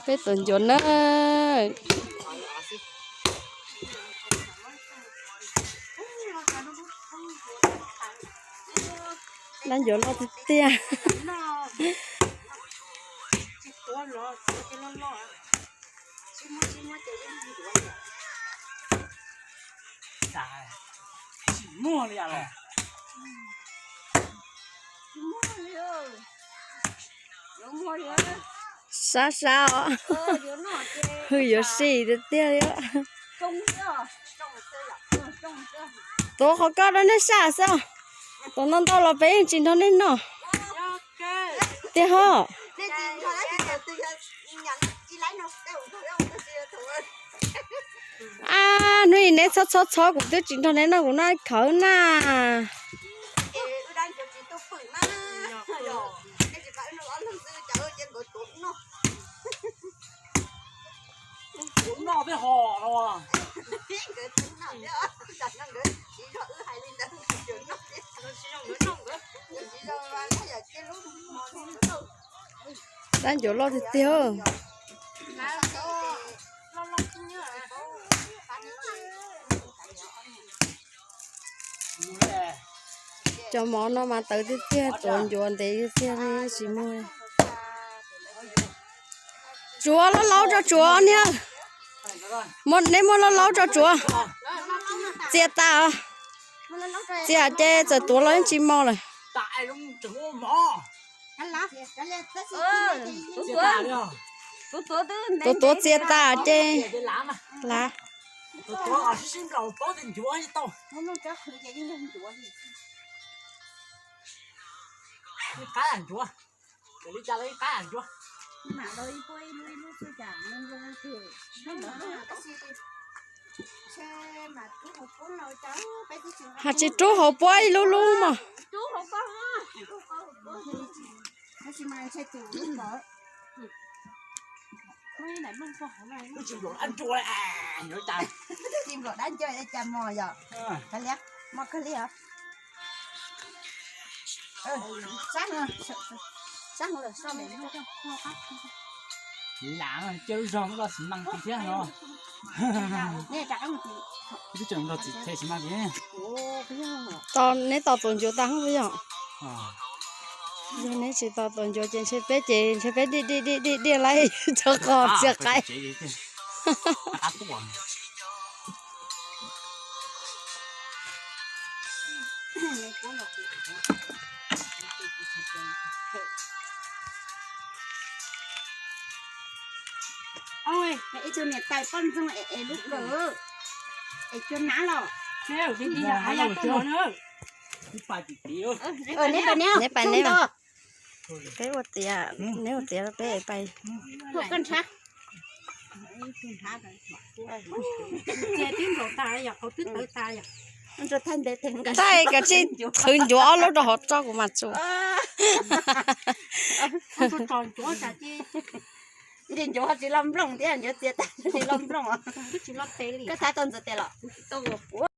Peb tuav ncuav na. Dab ncuav loj tiag tiag. Sab sab os. Hwj yuav sij tiag tiag li. Tuav qhov koj rau nej saj xwb. Tuav ntau ntau los peb yeej tsis nrog nej noj. Tiag ho. A, hnub ib neb txhob txhob txhob, kuv twb tsis nrog neb noj, kuv noj khawv na. Dab ncuav loj tiag tiag. Cov mov no mas tawv tiag tiag, tuav ncuav ntev tiag tiag li tsis muag. Tsuav laub laub rau tsuav niag. Neb muab laub laub rau tsuav. Txias tas. Txias ces txawm tuav los yeej tsis mos lawm. Tuav tuav txias tas ces lav. Has tsis rub hauv puab ib lub lub mog. Lam cia lub zog muab loj xi mas thiab no. Twb tseem nrog txiv them xi mas thiab. Neb tos tuav ncuav tas puas yog? Yog neb tsis tos tuav ncuav ces ntshe peb ces ntshe peb diaj diaj diaj diaj diaj laib cov qos txias qaib. Ib tug niam tais poj ntxoog es es lub kawm es cua nab los. Neb pais neb, peb ua tiav, neb ua tiav peb pais. Thaij kav tsij qhwv ncuav ob lub rau hauv tso kuv mam txuas. Ncuav tsis loj nplooj thiab, ncuav txias tas tsis loj nplooj. Koj thaij tau ntxuav tes los?